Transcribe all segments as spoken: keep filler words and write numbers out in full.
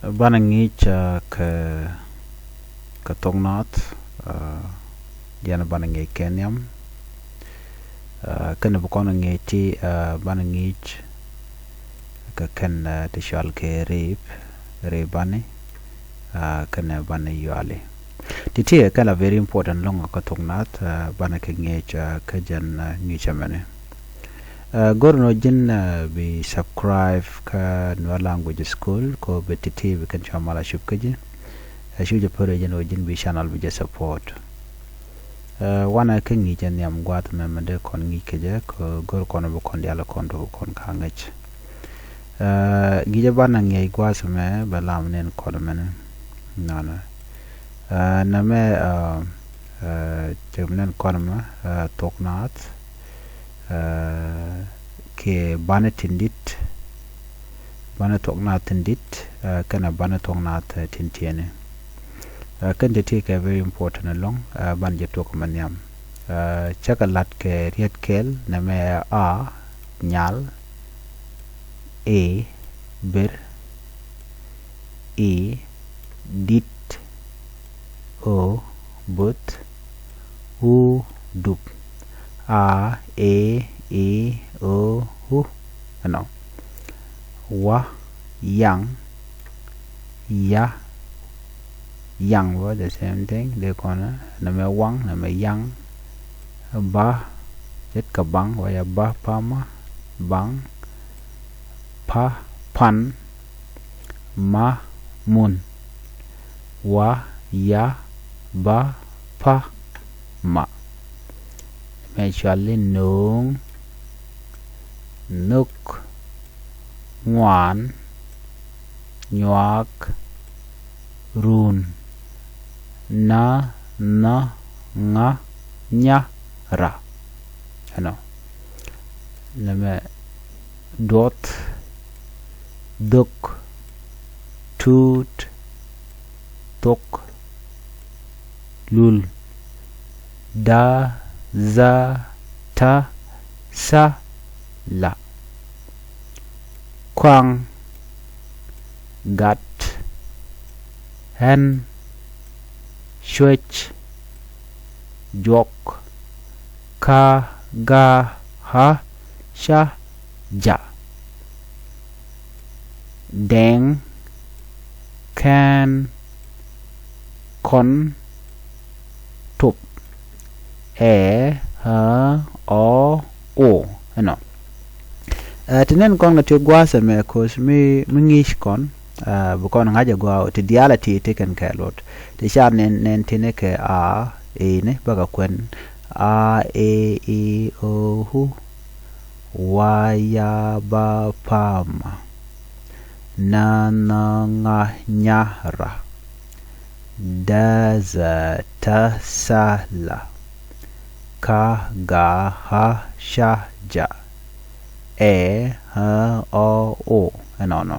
Banɛ ŋi̱i̱c kɛ kɛ thok naath, jɛn banɛ ŋi̱i̱c kɛ nhiam. Kɛnɛ bi kɔn ŋi̱i̱c ti banɛ ŋi̱i̱c kɛ kɛn ti cɔal kɛ rip, rip bani, kɛnɛ banɛ yuali. Ti ti kɛ la very important lɔŋ kɛ thok naath, banɛ kɛ ŋi̱i̱c kɛ jɛn ŋi̱i̱c ɛmɛni. Go̱r nɔ ji̱n bi subscribe kä Nuer Language School kɔ bi ti ti bi kɛn cua mal a cup kä ji̱. Cu jɛ pär ji̱n wä ji̱n bi channel bi jɛ support. Wanɛ kä ŋi̱i̱c ɛ nhiam gua̱a̱th mɛ mɛ dee kɔn ŋi̱i̱c kä jɛ kɔ go̱r kɔn bi kɔn dial kɔn dɔk kɔn ka ŋäc. Ŋi̱i̱c ɛ banɛ ŋi̱i̱c gua̱a̱th mɛ bɛ lam nen kɔn mɛni. Nɔnɔ. Nɛ mɛ cɛ nen kɔn mɛ thok naath. Kiɛ banɛ tin dit, banɛ thok naath tin dit kɛnɛ banɛ thok naath tin tiɛni. Kɛn ti ti kɛ very important ɛlɔŋ, banɛ jɛ tuɔk mɛ nhiam. Cɛ kɛ lat kɛ riet kɛl nɛ mɛ a, nyal, e, ber, i, dit, o, buth, u, dup. A, e, i, o, u. Ɛnɔ. Wa, yaŋ, ya, yaŋ bä the same thing. Dee kɔn nɛ mɛ waŋ, nɛ mɛ yaŋ. Ba, ce̱tkɛ baŋ, wa ya ba, pa, ma, baŋ, pa, pan, ma, mun. Wa, ya, ba, pa, ma. Mɛ cuali no̱o̱ŋ, nhök, ŋuan, nyuak, run, na, nhä, ŋa, nya, ra. Ɛnɔ. Nɛ mɛ duɔth, dhök, tuut, thok, lul, da, dha, ta, tha, la. Kuaŋ, gat, ɣän, cuec, juɔk, ka, ga, ɣa, ca, ja. Dɛŋ, kɛn, kɔn, top, ɛ, ɣä, ɔ, o. Ɛnɔ. Ti nɛn kɔn kɛ ti gua̱a̱th ɛmɛ ko̱o̱th mi, mi ŋi̱i̱c kɔn bi kɔn ŋa̱c ɛ gua̱a̱ ti diaal ɛ ti ti kɛn kɛ luɔt. Ti ca nɛn, nɛn ti ni kɛ a, e ni bäkɛ kuɛn. A, e, i, o, u. Wa, ya, ba, pa, ma. Na, na, ŋa, nya, ra. Da, dha, ta, tha, la. Ka, ga, ɣa, ca, ja. Ɛ, ɣä, ɔ, o. Ɛnɔnɔ.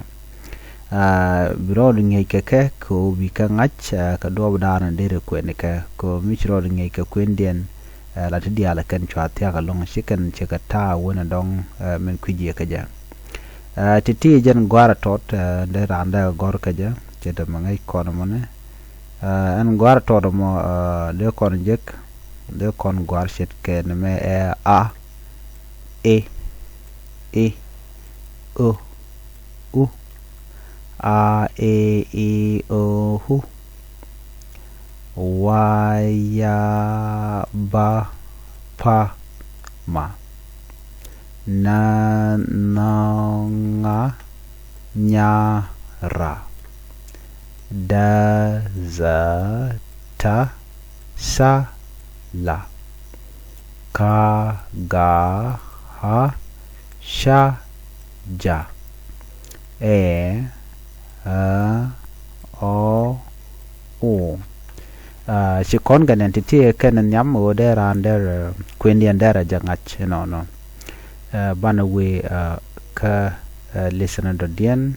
Bi rɔɔd ŋi̱eec kɛ kɛ kɛ ɣöö bi kɛ ŋa̱c kɛ duɔɔp daanɔ derɛ kuɛn kɛ kɛ ɣöö mi ci rɔɔd ŋi̱eec kɛ kuëndiɛn. La ti diaal kɛn cua thia̱k ɛlɔ̱ŋ ci kɛn ci kɛ ta̱a̱ wen ɛ dɔ̱ŋ min kui̱c yɛ kɛ jɛ. Ti ti jɛn gɔ̱a̱r ɛ tɔt dee raan dee gɔ̱r kɛ jɛ. Ci dee mɛ ŋäc kɔn mɔni. Ɛn gɔ̱a̱r ɛ tɔt mɔ dee kɔn jek dee kɔn gɔ̱a̱r ce̱tkɛ ni mɛ ɛ a, e, i, o, u. A, e, i, o, u. Wa, ya, ba, pa, ma. Na, na, ŋa, nya, ra. Da, dha, ta, tha, la. Ka, ga, ɣa, ca, ja. Ɛ, ɣä, ɔ, o. Ci kɔn kɛ nɛn ti ti kɛn nhiam ɣöö dee raan derɛ kuëndiɛn derɛ jɛ ŋa̱c inɔnɔ. Banɛ wee kä listener dɔ̱diɛn.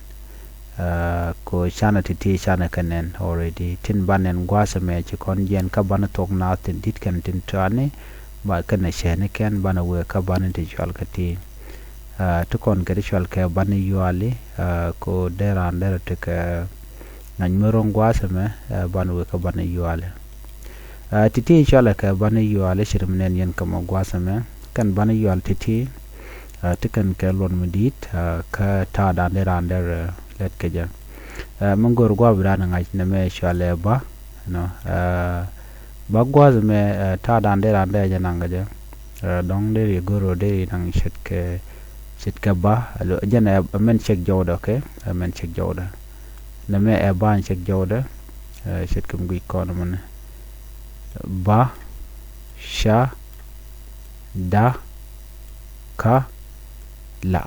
Ko canɛ ti ti canɛ kɛ nɛn already tin ba nɛn gua̱a̱th ɛmɛ ci kɔn jiɛn kä banɛ thok naath tin di̱t kɛn tin tɔani. Ba kɛn ɛ cɛɛni kɛn banɛ wee kä banɛ ti cual kɛ ti ti kɔn kɛ ti cual kɛ banɛ yuali. Ko dee raan derɛ ti kɛ ŋa̱c mi ro̱ŋ gua̱a̱th ɛmɛ, ɛ, banɛ wä kä banɛ yuali. Ɛ, ti̱ti̱ cɔalɛ kɛ banɛ yuali, ce̱t mi nɛn yɛn kä mɔ gua̱a̱th ɛmɛ. Kɛn banɛ yuali ti̱ti̱, ɛ, ti kɛn kɛ luɔt mi di̱i̱t, ɛ, kä ta̱a̱ da̱a̱n dee raan dee, ɛ, lɛt kɛ jɛ. Ɛ, mi go̱o̱r gua̱a̱th bi da̱a̱n ŋa̱c nɛmɛ cɔalɛ ba, you know, ɛ, ba gua̱a̱th ɛmɛ, ɛ, ta̱a̱ da̱a̱n dee raan dee jɛ naŋ kɛ jɛ. Ɛ, dɔ̱ŋ deri go̱r ɔ deri naŋ ce̱tkɛ, ce̱tkɛ ba, alo, jɛn ɛ, ɛ mɛn cɛk jɔwdɛ, okay? Ɛ mɛn cɛk jɔwdɛ. Nɛmɛ ɛ ba in cɛk jɔwdɛ, ɛ, ce̱tkɛ mi guic kɔn mɛnɛ. Ba, ca, da, ka, la.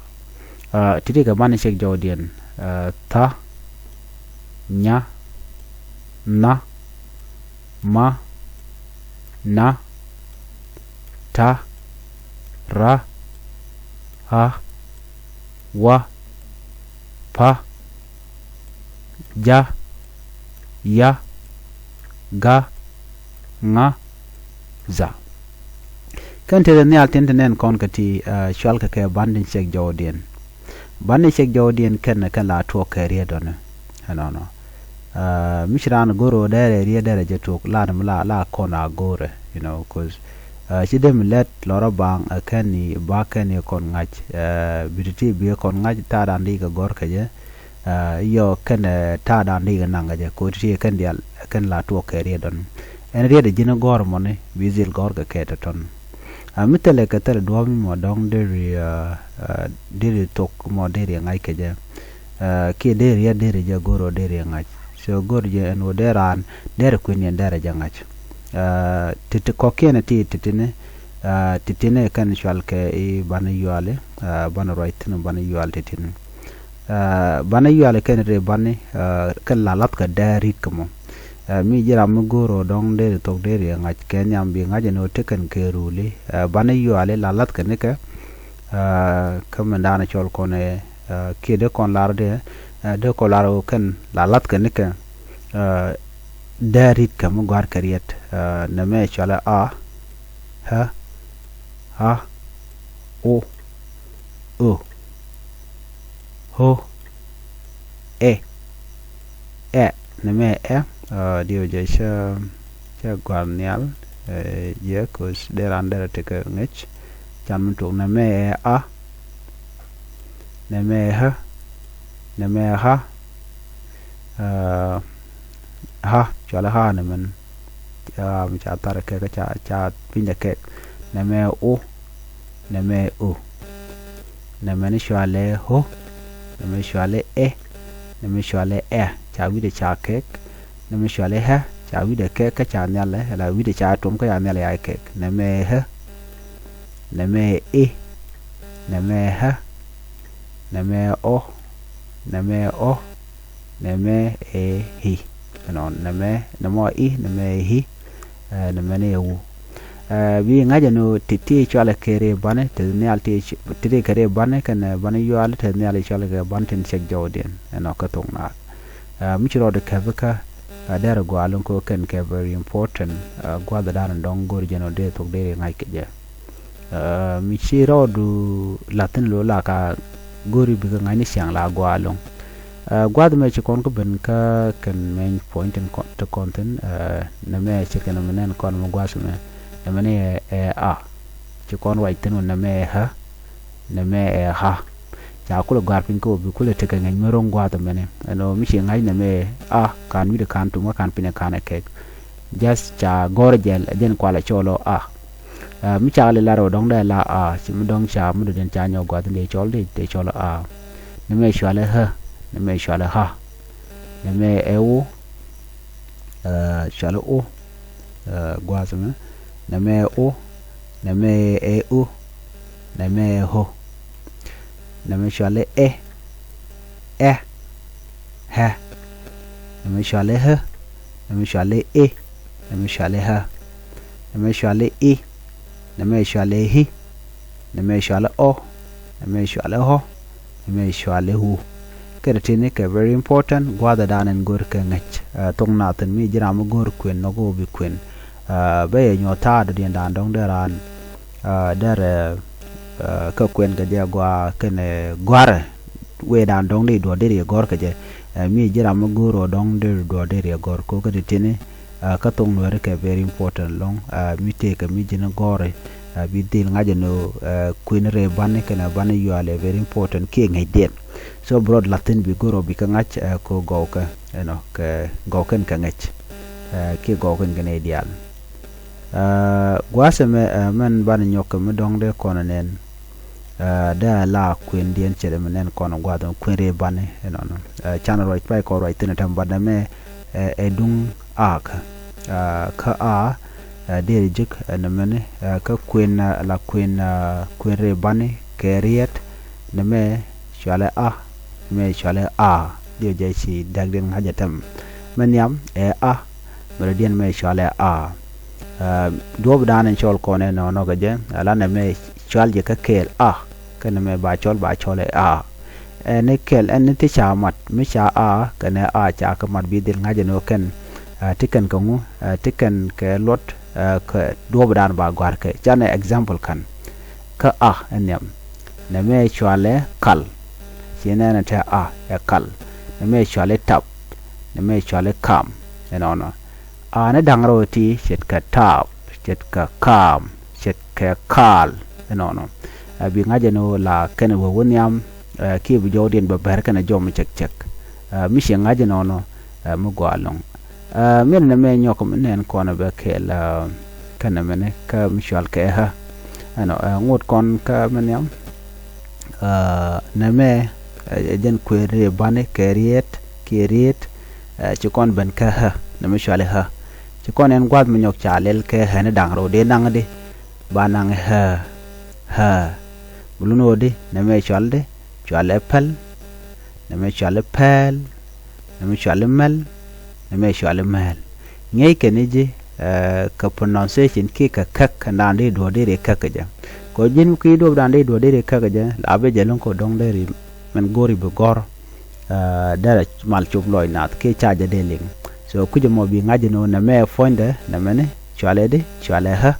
Ɛ, ti̱ti̱ kɛ ban in cɛk jɔwdiɛn. Ɛ, tha, nya, nha, ma, na, ta, ra, a, wa, pa, ja, ya, ga, ŋa, dha. Kɛn tëë nhial tin te nɛn kɔn kä ti, ɛ, cual kɛ kɛ ban tin cɛk jɔwdiɛn. Ban tin cɛk jɔwdiɛn kɛn, kɛn la tuɔk kɛ riet dɔni. Ɛnɔnɔ. Ɛ, mi ci raan go̱r ɔ derɛ riet derɛ jɛ tuɔk, la ni mi la, la kɔn a go̱rɛ, you know, 'cause, ɛ, ci dee mi lɛt lɔrɔ baŋ, ɛ, kɛn ni ba kɛn ni kɔn ŋa̱c, ɛ, bi ti ti bi kɔn ŋa̱c ta̱a̱ da̱a̱n di kɛ gɔ̱r kɛ jɛ, ɛ, yɔ kɛn, ɛ, ta̱a̱ da̱a̱n di kɛ naŋ kɛ jɛ, ko ti ti kɛn diaal, kɛn la tuɔk kɛ riet dɔni. Ɛn riet ɛ ji̱n gɔ̱r mɔni, bi dhil gɔ̱r kɛ kɛ tɔ̱tɔ̱n. Ɛ, mi thilɛ kɛ thilɛ duɔ̱ɔ̱p mi mɔ dɔ̱ŋ deri, ɛ, ɛ, deri thok mɔ deri ŋa̱c kɛ jɛ. Ɛ, kiɛ deri yɛ deri jɛ go̱r ɔ deri ŋa̱c. So go̱r jɛ ɛn ɣöö dee raan derɛ kui̱n yɛn derɛ jɛ ŋa̱c. Ɛ, ti̱ti̱ kɔ̱kiɛn ti ti̱ti̱ni, ɛ, ti̱ti̱ni kɛn cual kɛ i̱ banɛ yuali, ɛ, banɛ ruac thi̱n banɛ yual ti̱ti̱ni. Ɛ, banɛ yuali kɛn ri banɛ, ɛ, kɛn la lath kɛ dee ri̱t kɛ mɔ. Ɛ, mi ji̱ ram mi go̱o̱r ɔ dɔ̱ŋ deri thok deri ɛ ŋa̱c kɛ nhiam bi ŋa̱c ɛn ɔ tekɛn kɛ ruli. Ɛ, banɛ yuali la lath kɛ nikɛ, ɛ, kä mɛn daanɛ cɔl kɔn ɛ, ɛ, kiɛ dee kɔn lar dee, ɛ, dee kɔn lar ɔ kɛn la lath kɛ nikɛ, ɛ, dee ri̱t kɛ mi gɔ̱a̱r kɛ riɛt. Ɛ, nɛmɛ cɔalɛ a, ɛ, a, o, o, ho, ɛ, ɛ, nɛmɛ ɛ, ɛ, diɛw jɛ cä, cä gɔ̱a̱r nhial, ɛ, jɛ 'cause dee raan derɛ tekɛ ŋäc. Can mi tok nɛmɛ ɛ a, nɛmɛ ɛ ɣä, nɛmɛ ɛ ɣä, ɛ, ɣä, cualɛ ɣä nɛmɛn. Ɛ, mi ca thar kɛ kä ca, ca pi̱ny dɛ kɛk. Nɛmɛ ɛ o, nɛmɛ ɛ o. Nɛmɛ ni cualɛ ɣo, nɛmɛ cualɛ ɛ, nɛmɛ cualɛ ɛ. Ca wi̱cdɛ ca kɛk. Nɛmɛ cualɛ ɣä, ca wi̱cdɛ kɛk kä ca nhial ɛ, la wi̱cdɛ ca tuɔm kä ca nhial ɛ ya kɛk. Nɛmɛ ɛ ɣä, nɛmɛ ɛ i̱, nɛmɛ ɛ ɣä, nɛmɛ ɛ ɔ, nɛmɛ ɛ ɔ, nɛmɛ ɛ i̱. Ɛnɔ, nɛmɛ, nɛmɔ ɛ i̱, nɛmɛ ɛ i̱, ɛ, nɛmɛ ni ɛ wu. Ɛ, bi ŋa̱cä ni ti, ti cualɛ kɛ ri banɛ, ti nhial ti, ti, ti kɛ ri banɛ, kɛn, ɛ, banɛ yuali ti nhial cualɛ kɛ banɛ tin cɛk jɔwdiɛn. Ɛnɔ kä thok naath. Ɛ, mi ci rɔɔdɛ kɛpi kä, ɛ, derɛ gɔaa loŋ kɛ kɛn kɛ very important. Ɛ, gua̱dhɛ da̱a̱n dɔ̱ŋ go̱r jɛn ɔ dee thok dee ri ŋa̱c kɛ jɛ. Ɛ, mi ci rɔɔdu la̱thin lo̱ la ka go̱ri bikɛ ŋa̱cni ciaŋ la gɔaa lo̱ŋ. Ɛ, gua̱th mɛ ci kɔn kä ben kä kɛn mɛny puɔ̱ny tin kɔn, ti kɔn thi̱n, ɛ, nɛmɛ ci kɛn mi nɛn kɔn mi gua̱th mɛ. Nɛmɛ ni ɛ, ɛ a. Ci kɔn ruac thi̱n wä nɛmɛ ɛ ɣä. Nɛmɛ ɛ ɣä. Ca kulɛ gɔ̱a̱r piny kä wä bi kulɛ tekɛ ŋäc mi ro̱ŋ gua̱th mɛni. Ɛn ɣöö mi ci ŋa̱c nɛmɛ ɛ a, ka̱n wi̱cdɛ ka̱n tum kä ka̱n pinyɛ ka̱n ɛ kɛk. Just ca gɔ̱r jɛl ɛ jɛn kualɛ cɔl ɔ a. Ɛ, mi cakɛ li lar ɔ dɔ̱ŋ dee la a, ci mi dɔ̱ŋ ca mi dɔ̱diɛn ca nyɔk gua̱th in dee cɔl di, dee cɔl a. Nɛmɛ cualɛ ɣä, nɛmɛ cualɛ ɣä. Nɛmɛ ɛ o, ɛ, cualɛ o, ɛ, gua̱th mɛ. Nɛmɛ ɛ o, nɛmɛ ɛ o, nɛmɛ ɛ ɣo. Nɛmɛ cualɛ ɛ, ɛ, ɣɛ. Nɛmɛ cualɛ ɣä, nɛmɛ cualɛ i̱, nɛmɛ cualɛ ɣä. Nɛmɛ cualɛ i̱, nɛmɛ cualɛ i̱. Nɛmɛ cualɛ ɔ, nɛmɛ cualɛ ɣɔ, nɛmɛ cualɛ ɣu. Kɛ ti tini kɛ very important, gua̱dhɛ da̱a̱n ɛn go̱r kɛ ŋäc. Ɛ, thok naath thi̱n mi ji̱ ram mi go̱r kuën nhɔk ɣöö bi kuën. Ɛ, bä yɛ nyuɔ̱th ta̱a̱ dɔ̱diɛn da̱a̱n dɔ̱ŋ dee raan, ɛ, derɛ, ɛ, kä kuën kɛ jɛ gɔaa kɛnɛ gɔ̱a̱rɛ. Wee da̱a̱n dɔ̱ŋ dee duɔ̱ɔ̱r dee riɛ gɔ̱r kɛ jɛ. Ɛ, mi ji̱ ram mi go̱o̱r ɔ dɔ̱ŋ deri duɔ̱ɔ̱r deri ɛ gɔ̱r ko̱ kä ti tini. Ɛ, kä thok Nuɛri kɛ very important ɛlɔ̱ŋ. Ɛ, mi tëëkɛ mi ji̱n gɔ̱ri, ɛ, bi dhil ŋa̱c ɛn ɣöö, ɛ, kuën rɛy bani kɛnɛ bani yual ɛ very important kiɛ ŋäcdiɛn. So bi rɔɔd la̱thi̱n bi go̱o̱r ɔ bikɛ ŋa̱c, ɛ, ko̱ gɔwkɛ, you know, kɛ gɔwkɛn kɛ ŋäc. Ɛ, kiɛ gɔwkɛn kɛ nɛy diaal. Ɛ, gua̱a̱th ɛmɛ, ɛ, mɛn banɛ nyɔk kɛ mi dɔ̱ŋ dee kɔn ɛ nɛn. Ɛ, dee a la kuëndiɛn ce̱t ɛmɛ nɛn kɔn ɛ gua̱a̱th ɛmɛ kuën rɛy bani ɛnɔnɔ. Ɛ, canɛ ruac pay kɔn ruac thi̱n ɛ tɛm banɛ mɛ, ɛ, ɛ duŋ a kä. Ɛ, kä a, ɛ, dee ri ji̱k, ɛ, nɛmɛni, ɛ, kä kuën, ɛ, la kuën, ɛ, kuën rɛy bani kɛ riet, nɛmɛ cualɛ a, nɛmɛ cualɛ a. Diɛ jɛ ci dɛkdiɛn ŋa̱c ɛ tɛm. Mɛ nhiam, ɛ, a, mɛ rɛydiɛn mɛ cualɛ a. Ɛ, duɔ̱ɔ̱pdan in cɔl kɔn ɛnɔnɔ kɛ jɛ, ala nɛmɛ cual jɛ kä kɛɛl a, kä nɛmɛ ba cɔl, ba cɔl ɛ a. Ɛn ni kɛl, ɛn ni ti ca mat, mi ca a, kɛnɛ a ca kɛ mat bi dhil ŋa̱c ɛn ɣöö kɛn, ɛ, ti kɛn kɛ ŋu, ɛ, ti kɛn kɛ luɔt, ɛ, kɛ duɔ̱ɔ̱pdan ba gɔ̱a̱r kɛ. Canɛ example ka̱n. Kä a, ɛn nhiam. Nɛmɛ cualɛ kal. Ci nɛnɛ te a, ɛ kal. Nɛmɛ cualɛ tap. Nɛmɛ cualɛ kam. Ɛnɔnɔ. A ni da̱ŋ rɛw ti ce̱tkɛ taap, ce̱tkɛ kaam, ce̱tkɛ kaal. Ɛnɔnɔ. Ɛ, bi ŋa̱c ɛn ɣöö la kɛn ɛ wee wä nhiam, ɛ, kiɛ bi jɔwdiɛn bɛ bɛr kɛnɛ jɔw mi cɛk cɛk. Ɛ, mi ciɛ ŋa̱c ɛnɔnɔ, ɛ, mi gɔaa ɛlɔ̱ŋ. Ɛ, min nɛmɛ nyɔk mi nɛn kɔn ɛ bɛ kɛɛl, ɛ, kɛnɛ mɛni kä mi cual kɛ ɣä. Ɛnɔ, ɛ, ŋot kɔn kä mi nhiam. Ɛ, nɛmɛ, ɛ, ɛ jɛn kuëë rɛy bani kɛ riet, kiɛ riet, ɛ, ci kɔn ben kä ɣä, nɛmɛ cuali ɣä. Ci kɔn ɛn gua̱th mi nyɔk ca lɛl kɛ ɣä ni da̱ŋ rɛw dee naŋ di, ba naŋ ɣä, ɣä. Bi lun ɣöö di, nɛmɛ cual di, cualɛ päl, nɛmɛ cualɛ pɛl, nɛmɛ cuali mɛl, nɛmɛ cuali mɛl. Ŋi̱eec kɛn i̱ ji̱, ɛ, kɛ pronunciation kiɛ kɛ käk kɛn daan dee duɔ̱ɔ̱r dee ri käk kɛ jɛ. Kɛ ji̱n ki̱ duɔ̱ɔ̱pdan dee duɔ̱ɔ̱r dee ri käk kɛ jɛ, la bi jɛ lo̱ŋ kɛ dɔ̱ŋ dee ri mɛn go̱o̱ri bi gɔ̱r, ɛ, derɛ mal cop lɔc nath kiɛ ca jɛ dee liŋ. So kucä mɔ bi ŋa̱c ɛn ɣöö nɛmɛ puɔ̱nydɛ, nɛmɛni cualɛ di, cualɛ ɣä.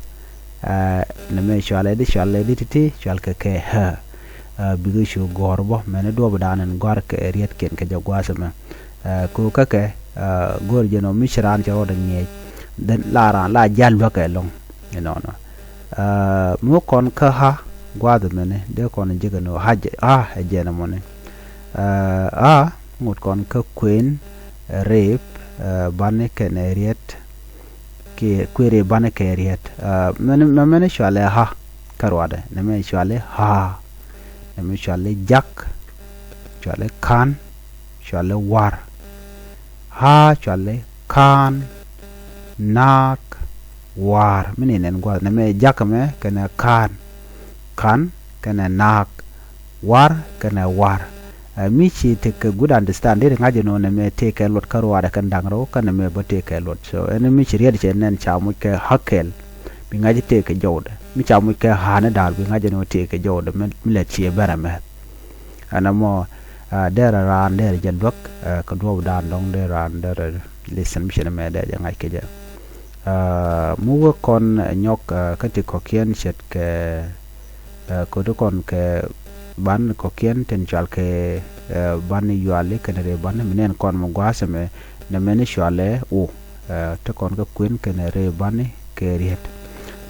Ɛ, nɛmɛ cualɛ di, cualɛ di ti̱ti̱, cual kɛ kɛ ɣä. Ɛ, bikɛ cu gɔ̱r bä, mɛni duɔ̱ɔ̱pdan in gɔ̱a̱r kɛ rietkiɛn kɛ jɛ gua̱a̱th ɛmɛ. Ɛ, kɛ ɣöö kä kɛ, ɛ, go̱o̱r jɛn ɔ mi ci raan cɛ rɔɔdɛ ŋi̱eec. Then la raan la jial luäk ɛlɔ̱ŋ. Inɔnɔ. Ɛ, mi wä kɔn kä ɣä, gua̱a̱th ɛmɛni, dee kɔn ji̱ kɛn ɣöö ɣä jɛ, ɣä ɛ jɛn ɛmɔni. Ɛ, ɣä, ŋot kɔn kä kuën, rɛy, ɛ, bani kɛnɛ riet, kiɛ kuëë rɛy bani kɛ riet. Ɛ, mɛn, mɛ mɛni cualɛ ɣä kä ruadɛ. Nɛmɛ cualɛ ɣä. Nɛmɛ cualɛ jak. Cualɛ ka̱n. Cualɛ wa̱r. Ɣä cualɛ ka̱n. Naak. Wa̱r. Mi ni nɛn gua̱th. Nɛmɛ jak mɛ kɛnɛ ka̱n. Ka̱n kɛnɛ naak. Wa̱r kɛnɛ wa̱r. Ɛ, mi ci tekɛ good understand, deri ŋa̱c ɛn ɣöö nɛmɛ tëëkɛ luɔt kä ruaadɛ kɛn da̱ŋ rɛw, kä nɛmɛ bä tëëkɛ luɔt. So ɛn mi ci riet cɛ nɛn ca muc kɛ ɣä kɛl, bi ŋa̱c tëëkɛ jɔwdɛ. Mi ca muc kɛ ɣä ni da̱a̱r, bi ŋa̱c ɛn ɣöö tëëkɛ jɔwdɛ, mi, mi lɛ ciɛ bɛrɛ mɛth. Ɛn ɛmɔ, ɛ, derɛ raan derɛ jɛ luäk, ɛ, kɛ duɔ̱ɔ̱pdan dɔ̱ŋ derɛ raan derɛ listen mi ci nɛmɛ derɛ jɛ ŋa̱c kɛ jɛ. Ɛ, mi wä kɔn, ɛ, nyɔk, ɛ, kä ti kɔ̱kiɛn ce̱tkɛ, ɛ, koti kɔn kɛ ban kɔ̱kiɛn tin cual kɛ, ɛ, ban yuali kɛnɛ rɛy bani mi nɛn kɔn mi gua̱a̱th ɛmɛ, nɛmɛni cualɛ o, ɛ, ti kɔn kä kuën kɛnɛ rɛy bani kɛ riet.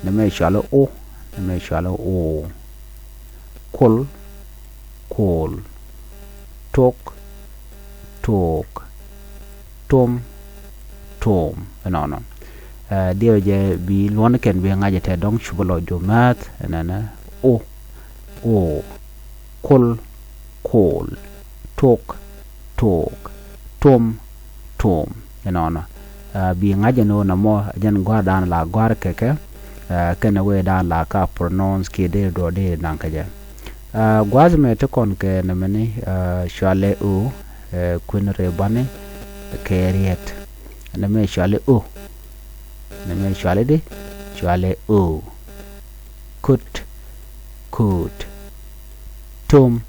Nɛmɛ cualɛ o, nɛmɛ cualɛ o. Kol, kol. Tok, tok. Tom, tom. Ɛnɔnɔ. Ɛ, diɛw jɛ bi luɔ̱n kɛn bi ŋa̱c ɛ tɛ dɔ̱ŋ cupä lɔ jomääth ɛnɛnɛ. O, o. Kol, kol. Tok, tok. Tom, tom. Ɛnɔnɔ. Ɛ, bi ŋa̱c ɛn ɣöö nɔmɔ ɛ jɛn gɔ̱a̱rdan la gɔ̱a̱r kɛ kɛ, ɛ, kɛnɛ wee dan la ka pronounce kiɛ dee duɔ̱ɔ̱r dee naŋ kɛ jɛ. Ɛ, gua̱a̱th mɛ ti kɔn kɛ nɛmɛni, ɛ, cualɛ o, ɛ, kuën rɛy bani kɛ riet. Nɛmɛ cualɛ o. Nɛmɛ cualɛ di, cualɛ o. Kut, kut. Tom,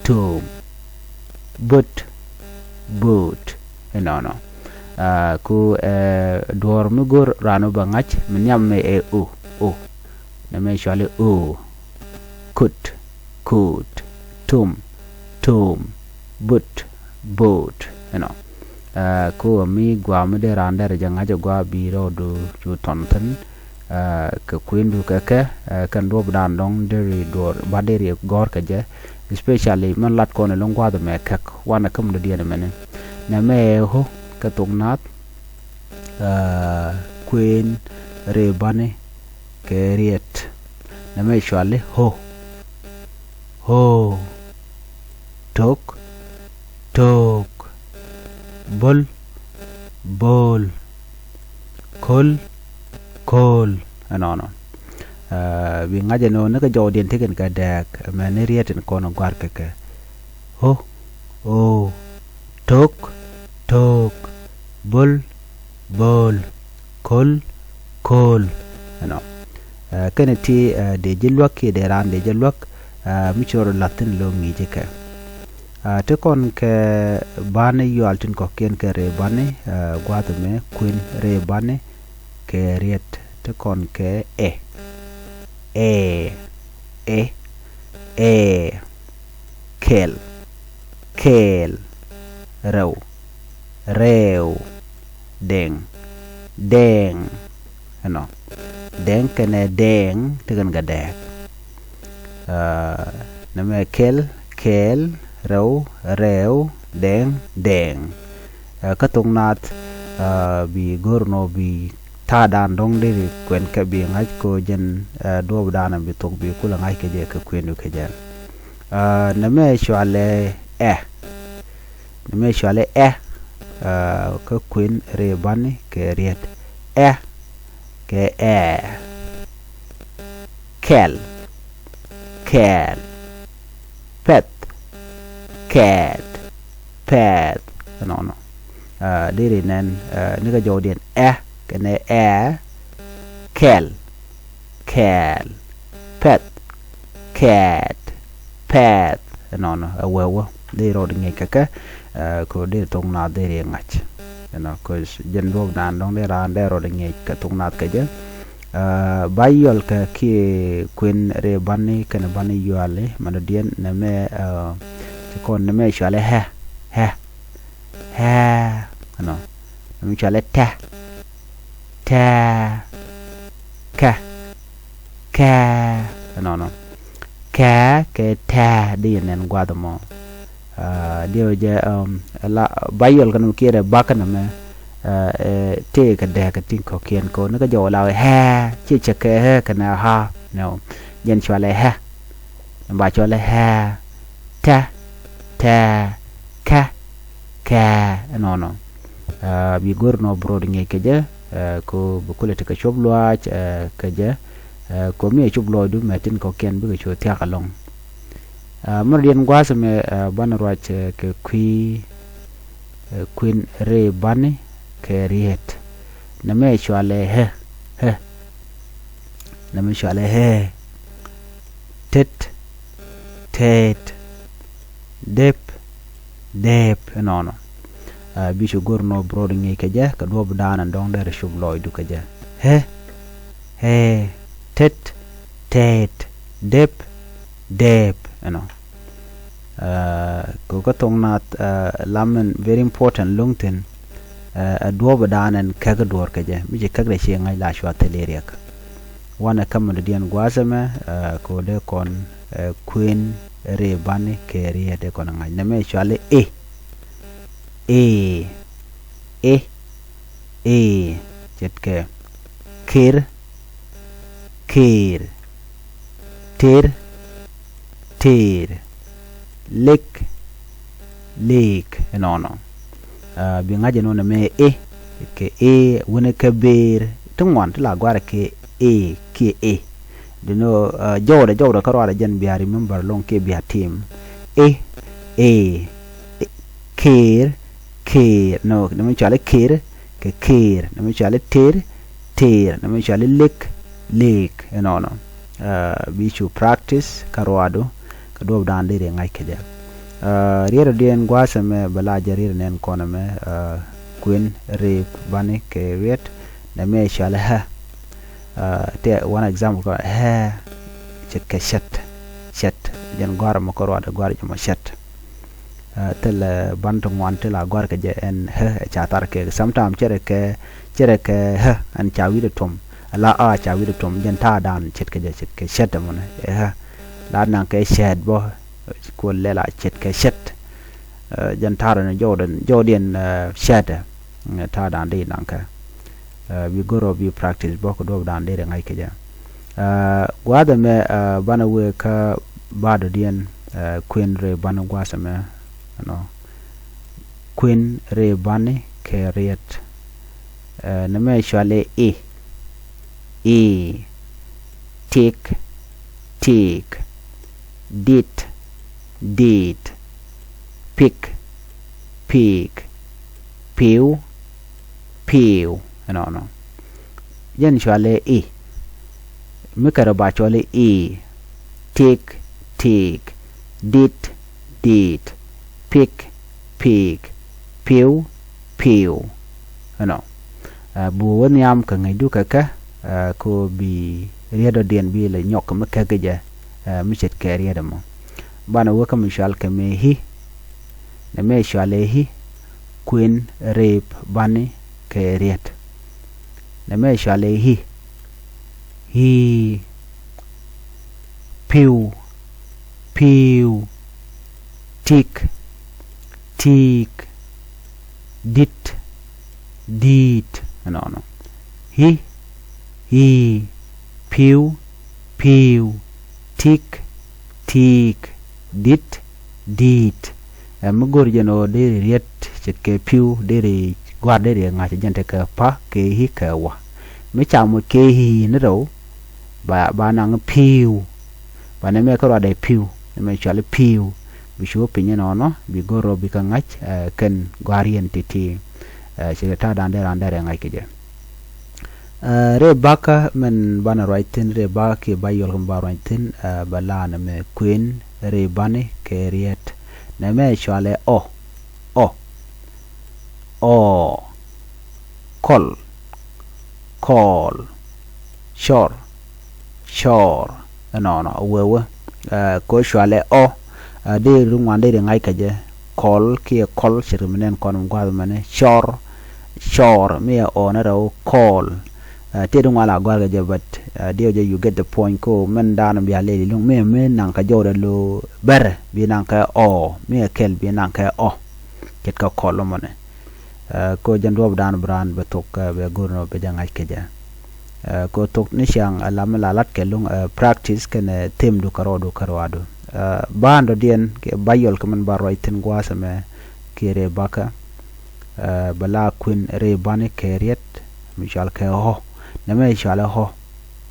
tom. Böt, böt. Inɔnɔ. Ɛ, ku, ɛ, duɔ̱ɔ̱r mi go̱r raan wä bɛ ŋa̱c mi nhiam mɛ ɛ o, o. Nɛmɛ cualɛ o. Kut, kut. Tom, tom. Böt, boat, you know. Ɛ, ko mi gua mi dee raan derɛ jɛ ŋa̱c ɛ gua bi rɔɔdu cu tɔn thi̱n. Ɛ, kɛ kuendu kɛ kɛ, ɛ, kɛn duɔp dan dɔ̱ŋ deri duɔr ba deri gɔ̱r kɛ jɛ, especially mɛn lat kɔn ɛlɔ̱ŋ gua̱a̱th ɛmɛ kɛk wanɛ käm dɔ̱diɛn ɛmɛni. Nɛmɛ ɛ ho̱ kɛ thok naath, ɛ, kuen rëë bani kɛ riet. Nɛmɛ cuali ho̱, ho̱, tok, tok, bol, bol, kol, kol. Ɛnɔnɔ. Ɛ, bi ŋa̱c ɛn ɣöö ni kä jɔwdiɛn tekɛn kɛ dɛɛk mɛni riet in kɔn gua̱r kɛ kɛ. Ho̱, ho̱, tok, tok, bol, bol, kol, kol. Ɛnɔ. Ɛ, kɛnɛ ti, ɛ, dee ji̱ luäk kiɛ dee raan dee ji̱ luäk, ɛ, mi ci rɔ la̱th thi̱n lo̱ ŋi̱i̱c kɛ. Ɛ, ti kɔn kɛ bani yual tin kɔ̱kiɛn kɛ rëë bani, ɛ, gua̱a̱th ɛmɛ kuen rëë bani kɛ riet. Ti kɔn kɛ ɛ. Ɛ, ɛ, ɛ. Kɛl, kɛl. Rɛw, rɛw. Dɛŋ, dɛŋ. Ɛnɔ. Dɛŋ kɛnɛ dɛŋ tekɛn kɛ dɛɛk. Ɛ, nɛmɛ kɛl, kɛl, rɛw, rɛw, dɛŋ, dɛŋ. Ɛ, kä thok naath, ɛ, bi go̱r nɔ bi ta̱a̱ dan dɔ̱ŋ deri kuɛn kɛ bi ŋa̱c ko jɛn, ɛ, duɔp dan bi thok bi kulɛ ŋa̱c kɛ jɛ kɛ kuendu kɛ jɛ. Ɛ, nɛmɛ cualɛ ɛ. Nɛmɛ cualɛ ɛ, ɛ, kä kuen rëë bani kɛ riet. Ɛ, kɛ ɛ. Kɛl, kɛl. Pɛth, kɛɛt, pɛɛth. Ɛnɔnɔ. Ɛ, deri nɛn, ɛ, ni kä jɔwdiɛn ɛ kɛnɛ ɛ. Kɛl, kɛɛl. Pɛth, kɛɛt, pɛɛth. Ɛnɔnɔ ɛ wee wä dee rɔɔd ŋi̱eec kɛ kɛ, ɛ, kɛ dee thok naath dee rɛ ŋa̱c. Ɛnɔ, kɛ jɛn duɔ̱ɔ̱k naan dɔ̱ŋ dee raan dee rɔɔd ŋi̱eec kɛ thok naath kɛ jɛ. Ɛ, ba yual kɛ kiɛ kuen rëë bani kɛnɛ bani yuali mɛn dɔ̱diɛn nɛmɛ, ɛ, ci kɔn nɛmɛ cuali ɛ, ɛ, ɛ. Ɛnɔ, nɛmɛ cuali ɛ tɛ, tɛ, kɛ, kɛ. Ɛnɔnɔ. Kɛ, kɛ tɛ, di yɛ nɛn gua̱th mɔ. Ɛ, diɛ wä jɛ, um, la, ba yual kɛn kiɛ rɛ bak kɛn mɛ, ɛ, ɛ, tëë kɛ dɛɛk kɛ tin kɔ̱kiɛn kɛ ni kä jɔw la wä ɛ, ciɛ cɛ kɛ ɛ kɛnɛ ha. Nɛ, jɛn cualɛ ɛ. Ba cualɛ ɛ, tɛ, tɛ, kɛ, kɛ. Ɛnɔnɔ. Ɛ, bi go̱r nɔ bi rɔɔd ŋi̱eec kɛ jɛ, ɛ, ko bi kulɛ ti kɛ cop luaac, ɛ, kɛ jɛ, ɛ, ko mi ɛ cop luɔɔcdu mɛ tin kɔ̱kiɛn bikɛ cu thia̱k ɛlɔ̱ŋ. Ɛ, mɛn dɔ̱diɛn gua̱a̱th ɛmɛ, ɛ, banɛ ruac, ɛ, kɛ kui̱, ɛ, kuen rëë bani kɛ riet. Nɛmɛ cualɛ ɛ, ɛ. Nɛmɛ cualɛ ɛ. Tet, tɛɛt. Dep, dep. Ɛnɔnɔ. Ɛ, bi cu go̱r nɔ bi rɔɔd ŋi̱eec kɛ jɛ kɛ duɔ̱ɔ̱p dan ɛn dɔ̱ŋ derɛ cop luɔɔcdu kɛ jɛ. Ɛ, ɛ. Tet, tɛɛt. Dep, dep. Ɛnɔ. Ɛ, kɛ kä thok naath, ɛ, lam ɛn very important lo̱ŋ thi̱n. Ɛ, ɛ duɔ̱ɔ̱p dan ɛn kɛk duɔ̱ɔ̱r kɛ jɛ mi ci kɛk dɛ ci ŋa̱c la cua thil i̱ riɛk. Wanɛ kä mɛn dɔ̱diɛn gua̱a̱th ɛmɛ, ɛ, kɛ wä dee kɔn, ɛ, kuen rëë bani kɛ riet dee kɔn ɛ ŋa̱c. Nɛmɛ cuali ɛ. Ɛ, ɛ, ɛ. Ce̱tkɛ. Ker, ker. Ter, ter. Lek, lek. Ɛnɔnɔ. Ɛ, bi ŋa̱c ɛnɔnɔ mɛ ɛ kɛ ɛ wänɛ kɛ ber ti ŋuan ti la guarɛ kɛ ɛ kiɛ ɛ. Dinɔ, ɛ, jɔwdɛ, jɔwdɛ kä ruaadɛ jɛn bia remember lo̱ŋ kiɛ bia tim. Ɛ, ɛ, ɛ, ker, ker. Nɔ, nɛmɛ cuali ker kɛ ker. Nɛmɛ cuali ter, ter. Nɛmɛ cuali lek, lek. Ɛnɔnɔ. Ɛ, bi cu practice kä ruaadu kɛ duɔ̱ɔ̱p dan deri ŋa̱c kɛ jɛ. Ɛ, riet dɔ̱diɛn gua̱a̱th ɛmɛ bɛ la jɛ riet nɛn kɔn ɛmɛ, ɛ, kuen rëë bani kɛ riet. Nɛmɛ cuali ɛ. Ɛ, tɛ one example kɛ ɛ, ce̱tkɛ cɛt, cɛt. Jɛn gua̱a̱r ɛmɔ kä ruaadɛ gua̱a̱r jɛ mɔ cɛt. Thilɛ ban ti ŋuan ti la gɔ̱a̱r kɛ jɛ ɛn ɣä ɛ ca thar kɛ. Sometimes cɛ rɛ kɛ, cɛ rɛ kɛ ɣä ɛn ca wi̱i̱dɛ tuɔm. Ala a ca wi̱i̱dɛ tuɔm jɛn ta̱a̱ dan ce̱tkɛ jɛ, ce̱tkɛ cɛt ɛmɔnɛ ɛ ɣä. La naŋ kɛ cɛt bä, kuɔ lɛ la ce̱tkɛ cɛt. Jɛn ta̱a̱ dan jɔwdiɛn, jɔwdiɛn cɛt ɛ ta̱a̱ dan di naŋ kɛ. Bi go̱r ɔ bi practice bä kɛ duɔ̱p dan di rɛ ŋa̱c kɛ jɛ. Gua̱a̱th ɛmɛ banɛ wëë kä ba̱a̱dɔdiɛn, kuën rëë bani gua̱a̱th ɛmɛ, ɛnɔ. Kuën rëë bani kɛ riɛt. Nɛmɛ cuali i, i, tik, tik, dit, dit, pik, pik, piu, piu. Ɛnɔnɔ. Jɛn cuali i. Mi kɛrɛ ba cuali i, tik, tik, dit, dit, pik, pik, piu, piu. Ɛnɔ. Bi wä nhiam kɛ ŋäcdu kɛ kɛ, kɛ bi riet dɔ̱diɛn bi lɛ nyɔk kɛ mi kɛk kɛ jɛ, mi ce̱tkɛ riet ɛmɔ. Banɛ wä kä mi cual kɛ mi hi. Nɛmɛ cualɛ hi, kuën rëë bani kɛ riet. Nɛmɛ cualɛ hi, hi, piu, piu, tik, tik, dit, dit. Ɛnɔnɔ. Hi, hi, piu, piu, tik, tik, dit, dit. Ɛ mi go̱r jɛn ɣöö deri riet ce̱tkɛ piu, deri gua̱r deri ŋa̱c jɛn tekɛ pa kɛ hi kɛ wa. Mi ca moc kɛ hi ni rɛw, ba, ba naŋ piu. Ba nɛmɛ kä ruacdɛ piu, nɛmɛ cuali piu. Bi cu wä piny ɛnɔnɔ, bi go̱r ɣöö bikɛ ŋa̱c kɛn gua̱r yɛn ti̱ti̱. Ce̱tkɛ ta̱a̱ dan dee raan dee rɛ ŋa̱c kɛ jɛ. Rëë bakä mɛn banɛ ruac thi̱n, rëë bakä kiɛ ba yɔl kɛ mi ba ruac thi̱n, bɛ la nɛmɛ kuën rëë bani kɛ riet. Nɛmɛ cualɛ ɔ, ɔ, ɔ, kɔl, kɔl, cɔr, cɔr. Ɛnɔnɔ a wee wee. Kɛ ɣöö cualɛ ɔ, deri ŋuan deri ŋa̱c kɛ jɛ. Kɔl kiɛ kɔl ce̱tkɛ mi nɛn kɔn mi gua̱a̱th mɛni. Cɔr, cɔr, mi ɛ ɔ ni rɛw, kɔl. Tëë di ŋuan la gɔ̱a̱r kɛ jɛ, but diɛw jɛ, you get the point. Kɛ ɣöö mɛn daanɔ bia lɛl iluŋ mi, mi naŋ kɛ jɔwdɛ lo̱ bɛrɛ bi naŋ kɛ ɔ, mi ɛ kɛl bi naŋ kɛ ɔ. Ce̱tkɛ kɔl mɔnɛ. Kɛ ɣöö jɛn duɔ̱ɔ̱p daanɔ bi raan bɛ thok, bɛ go̱r nɔ bɛ jɛ ŋa̱c kɛ jɛ. Kɛ ɣöö thok ni ciaŋ ala mi la lat kɛ luŋ, practice kɛnɛ themdu kärɔɔdu kärɔɔdu. Ba̱a̱n dɔ̱diɛn kɛ ba yɔl kɛ min ba ruac thi̱n gua̱a̱th ɛmɛ kiɛ rëë bakä. Bɛ la kuën rëë bani kɛ riet mi cual kɛ ɣɔ̱. Nɛmɛ cualɛ ɣɔ̱,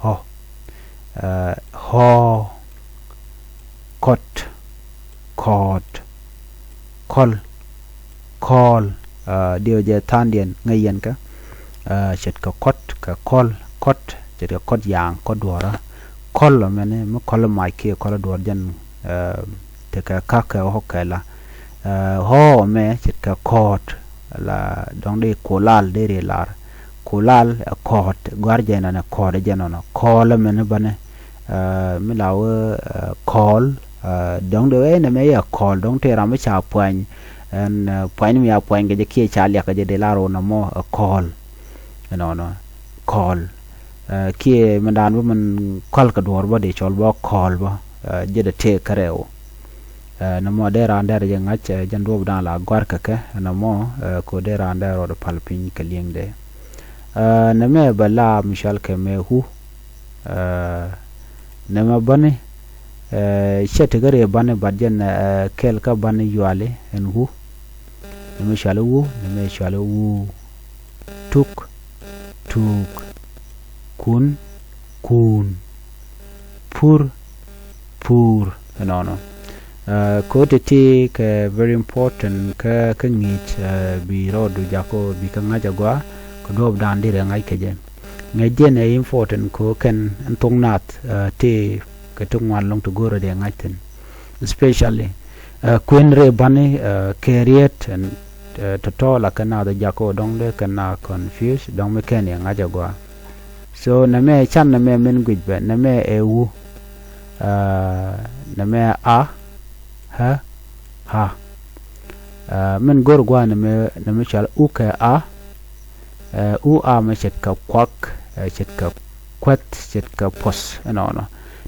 ɣɔ̱, ɣɔ̱, kɔt, kɔɔt, kɔl, kɔl. Diɛw jɛ tha̱a̱ŋdiɛn ŋäc yɛn kɛ. Ce̱tkɛ kɔt kɛ kɔl, kɔt ce̱tkɛ kɔt ya̱a̱ŋ, kɔt duɔ̱ɔ̱rä. Kɔl mɛni mi kɔl mac kiɛ kɔl duɔ̱ɔ̱r jɛn tekɛ ka̱k kɛ ɣɔ̱k kɛ la. Ɣɔ̱ɔ̱ mɛ ce̱tkɛ kɔɔt la dɔ̱ŋ di kulal deri lar. Kulal ɛ kɔɔt, gɔ̱a̱r jɛ nɔnɔ, kɔɔt jɛ nɔnɔ. Kɔɔl mɛni bäni mi la wee kɔɔl. Dɔ̱ŋ di wee nɛmɛ yɛ kɔɔl, dɔ̱ŋ tëë ram mi ca puany. Ɛn puany mi a puany kɛ jɛ kiɛ ca liak kɛ jɛ di lar wä nɔmɔ ɛ kɔɔl. Ɛnɔnɔ kɔɔl. Kiɛ min daan bä min kɔl kɛ duɔ̱ɔ̱r bä di cɔl bä kɔɔl bä. Jɛ dee tëë kärɛw. Nɔmɔ dee raan dɛr jɛ ŋa̱c jɛn duɔ̱ɔ̱p daan la gɔ̱a̱r kɛ kɛ nɔmɔ. Kɛ dee raan dɛr rɔɔd pal piny kɛ li̱eŋdɛ. Nɛmɛ bɛ la mi cual kɛ mɛ hu. Nɛmɛ bäni cɛ tekɛ rëë bäni, but jɛn kɛl kä bäni yuali ɛn wu. Nɛmɛ cuali wu, nɛmɛ cuali wu. Tuk, tuk. Kun, kun. Pur, pur. Ɛnɔnɔ. Kɛ ɣöö ti̱ti̱ kɛ very important kä, kä ŋi̱i̱c bi rɔɔdu jakä bi kä ŋa̱c agɔaa kɛ duɔ̱ɔ̱p daan di rɛ ŋa̱c kɛ jɛ. Ŋäc jɛn ɛ important kɛ ɣöö kɛn ɛn thok naath ti kɛ ti ŋuan lɔŋ ti go̱o̱rä dee ŋa̱c thi̱n. Especially kuën rëë bani kɛ riet ɛn tɔ̱tɔ̱ la kɛ naath jakä ɣöö dɔ̱ŋ dee kɛ naath confuse dɔ̱ŋ mi kɛn yɛ ŋa̱c agɔaa. So nɛmɛ can nɛmɛ min guic bɛ, nɛmɛ ɛ wu. Nɛmɛ a, ɣä, ha. Min go̱r gua̱a̱ ni mi, ni mi cɔal u kɛ a. U a mɛ ce̱tkɛ kuak, ce̱tkɛ kuäth, ce̱tkɛ puɔ̱th ɛnɔnɔ.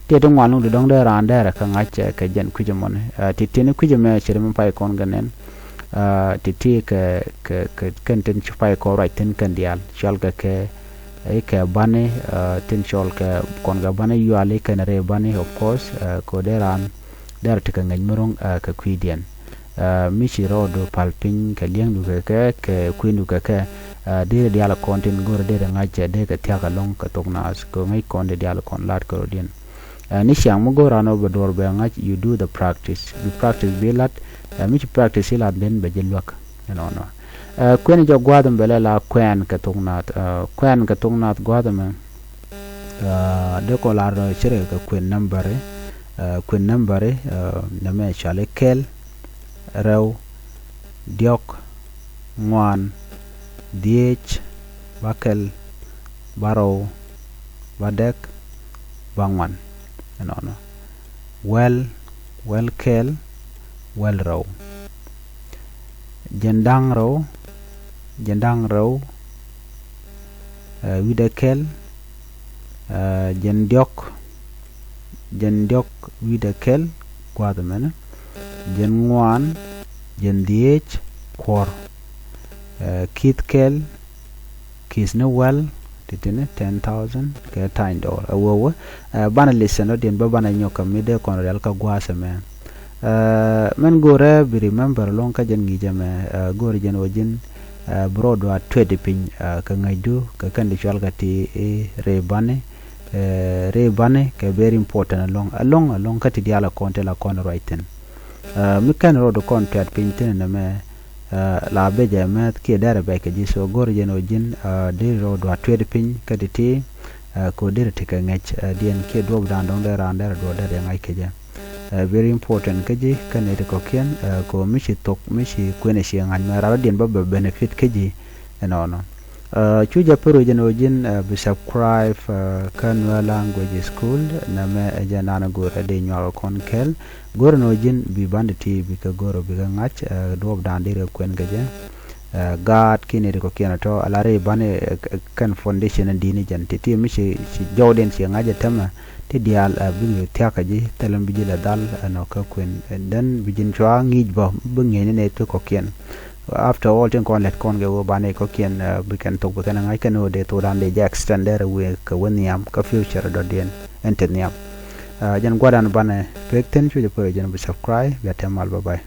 Tëë ti ŋuan lo̱ŋ ti dɔ̱ŋ dee raan dɛɛrɛ kɛ ŋa̱c kɛ jɛn kui̱c ɛmɔni. Ti ti ni kui̱c ɛmɛ ce̱t mi pay kɔn kɛ nɛn. Ti ti kɛ, kɛ, kɛ kɛn tin ci pay kɔn ruac thi̱n kɛn diaal cɔal kɛ kɛ i̱ kɛ bani, tin cɔl kɛ kɔn kɛ bani yuali kɛn rɛy bani, of course. Kɛ dee raan dɛɛrɛ ti kɛ ŋäc mi ro̱ŋ kɛ kui̱diɛn. Mi ci rɔɔdu pal piny kɛ li̱eŋdu kɛ kɛ, kɛ kui̱du kɛ kɛ. Deri diaal kɔn tin go̱rɛ deri ŋa̱c cɛ dee kɛ thia̱k ɛlɔ̱ŋ kɛ thok naath kɛ ŋäc kɔn di diaal kɔn laat kɛ rɔ̱diɛn. Ni ciaŋ mi go̱o̱r an ɔ bɛ duɔr bɛ ŋa̱c, you do the practice. Bi practice bi lat, mi ci practice ilat ben bɛ ji̱ luäk. Ɛnɔnɔ. Kuɛn jɛ gua̱a̱th ɛn bɛ lɛ la kuɛn kɛ thok naath. Kuɛn kɛ thok naath gua̱a̱th ɛmɛ. Dee kɔ lar cirɛ kɛ kuɛn nambari. Kuɛn nambari nɛmɛ cɔali kɛl, rɛw, diɔ̱k, ŋuan, dhieec, bäkɛl, bärɔw, bädɛk, bäŋuan. Ɛnɔnɔ. Wäl, wäl kɛl, wäl rɛw. Jiɛn da̱ŋ rɛw, jiɛn da̱ŋ rɛw, wi̱dɛ kɛl, jiɛn diɔ̱k, jiɛn diɔ̱k wi̱dɛ kɛl, gua̱a̱th ɛmɛnɛ. Jiɛn ŋuan, jiɛn dhieec, kuɔr. Ki̱th kɛl, ki̱th ni wäl, titini ten thousand kɛ tany dɔɔr. Ɛ wee wee, banɛ listen rɔ̱diɛn bä banɛ nyɔk kɛ mi dee kɔn rial kä gua̱a̱th ɛmɛ. Mɛn go̱rɛ bi remember lo̱ŋ kä jɛn ŋi̱i̱c ɛmɛ, go̱rɛ jɛn wä ji̱n, bi rɔɔdu a tuet piny kɛ ŋäcdu kɛ kɛn di cual kɛ ti i̱ rɛy bani. Rɛy bani kɛ very important ɛlɔ̱ŋ, ɛlɔ̱ŋ, ɛlɔ̱ŋ kä ti diaal ɛ kɔn ti la kɔn ruac thi̱n. Mi kɛn rɔɔdu kɔn tuɛt piny thi̱n nɛmɛ, la becɛ mɛth kiɛ derɛ bɛc kɛ ji̱. So go̱rɛ jɛn wä ji̱n, deri rɔɔdu a tuet piny kä ti ti, kɛ wä deri ti kɛ ŋäc diɛn kiɛ duɔp dan dɔ̱ŋ dee raan derɛ duɔp derɛ ŋa̱c kɛ jɛ. Very important kä ji̱ kä nɛy ti kɔ̱kiɛn, kɛ wä mi ci thok mi ci kuënɛ ci ŋa̱c mɛ ran rɔ̱diɛn bä bɛ benefit kä ji̱. Ɛnɔnɔ. Cu jɛ pär wec ɛn ɣöö ji̱n bi subscribe kä Nuer Language School. Nɛmɛ ɛ jɛ nan go̱o̱rɛ di nyuak kɔn kɛl. Go̱o̱rɛ ɛn ɣöö ji̱n bi bandi ti bikɛ go̱o̱rɛ bikɛ ŋa̱c duɔp dan di rɛ kuɛn kɛ jɛ. Gaat ki̱n iti kɔ̱kiɛn ɛ tɔ ala ri bani kɛn foundation in di̱i̱ni jɛn ti ti mi ci jɔwdiɛn ci ŋa̱c ɛ tämɛ ti diaal bikɛ thia̱k kɛ ji̱ thilɛ mi bi ji̱ lɛ dhal ɛnɔ kä kuɛn. Then bi ji̱n cua ŋi̱i̱c bä bi ŋi̱eecni nɛy ti kɔ̱kiɛn. After all tin kɔn lɛt kɔn kɛ wä banɛ kɔ̱kiɛn bi kɛn thok bi kɛn ŋa̱c kɛn wä dee thok dan dee jɛ extend dee rɛ wee kɛ wä nhiam kä future dɔ̱diɛn ɛn te nhiam. Jɛn gua̱dan banɛ pek thin cucɛ pär jɛn bi subscribe bia tɛm mal. Bye bye.